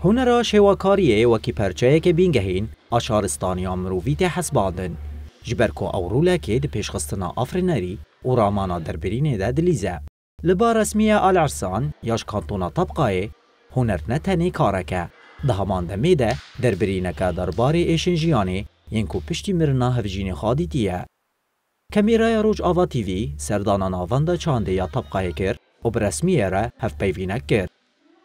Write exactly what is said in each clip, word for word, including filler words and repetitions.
Hunera şêwekariyê wekî perçeyeke bîngehîn a şaristaniya mirovî tê hesibandin, ji ber ku ew rolekê di pêşxistina afirînerî û ramana derbirînê de dilîze. Li ba Resmiye Al Ersan ya ji kantona Tabqayê, huner ne tenê karek e, di heman demê de derbirîneke derbarê êşên jiyanê yên ku piştî mirina hevjînê xwe dîtiye. Kamîraya Rojava T V serdana navenda çandê ya Tabqayê kir û bi Resmiye re hevpeyvînek kir.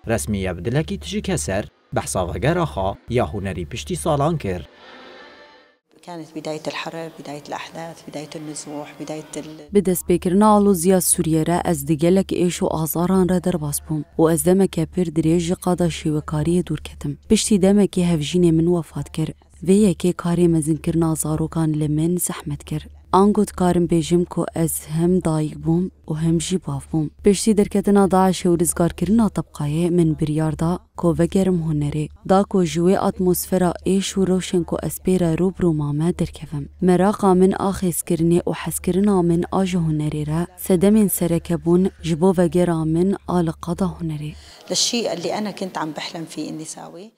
Resmiye bi dilekî tijî keser behsa vegera xwe ya hunerî piştî salan kir. كانت بداية الحرب، بداية الأحداث، بداية النزوح، بداية ال- Bi destpêkirina aloziya Sûriyê re ez di gelek êş û azaran re derbas bûm û ez demeke pir dirêj ji qada şêwekariyê dûr ketim. Piştî demekê hevjînê min wefat kir. Vê yekê karê mezinkirina zarokan li min zehmet kir. Ango dikarim bêjim ku ez hem dayik bûm û hem jî bav bûm. Piştî derketina DAIŞê û rizgarkirina Tabqayê min biryar da ku vegerim hunerê. Da ku ji wê atmosfera êş û rewşên ku ez pê re rû bi rû mame derkevim. Meraqa min a xêzkirinê û hezkirina min a ji hunerê re sedemên sereke bûn ji bo vegera min a li qada hunerê. للشيء اللي أنا كنت عم بحلم فيه إني ساويه.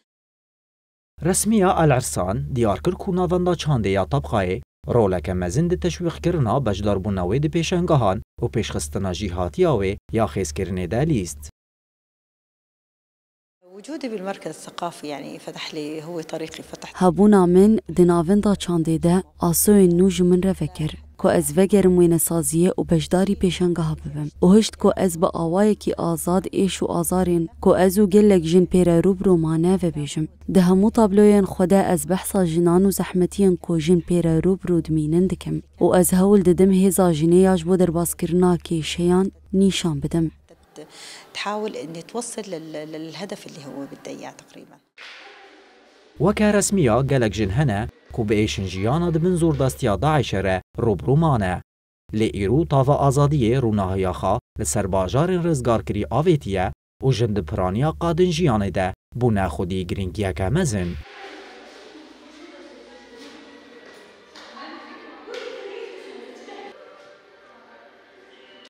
Resmiya El Ersan diyar kir ku navenda çandê ya Tabqayê roleke mezin di teşwîqkirina beşdarbûna wê di pêşangehan û pêşxistina jîhatiya wê ya xêzkirinê de lîst. وجودي بالمركز الثقافي يعني فتح لي، هو طريقي فتح. Hebûna min di navenda çandê de asoyên nû ji min re vekir ku ez vegerim wênesaziyê û beşdarî pêşangeha bibim û hişt ku ez bi awayekî azad êş û azarên ku ez û gelek jin pê re rû bi rû mane vebêjim. Di hemû tabloyên xwe de ez behsa jinan û zehmetiyên ku jin pê re rû bi rû dimînin dikim û ez hewl didim hêza jinê ya ji bo derbaskirina kêşeyan nîşan bidim. تحاول إني توصل لل- للهدف اللي هو بدها إياه تقريبا. Weke Resmiya gelek jin hene ku bi êşên jiyana di bin zordestiya DAIŞê re rû bi rû mane. Lê îro tava azadiyê rûnahiya xwe li ser bajarên rizgarkirî avêtiye û jin di piraniya qadên jiyanê de bûne xwedî girîngiyeke mezin.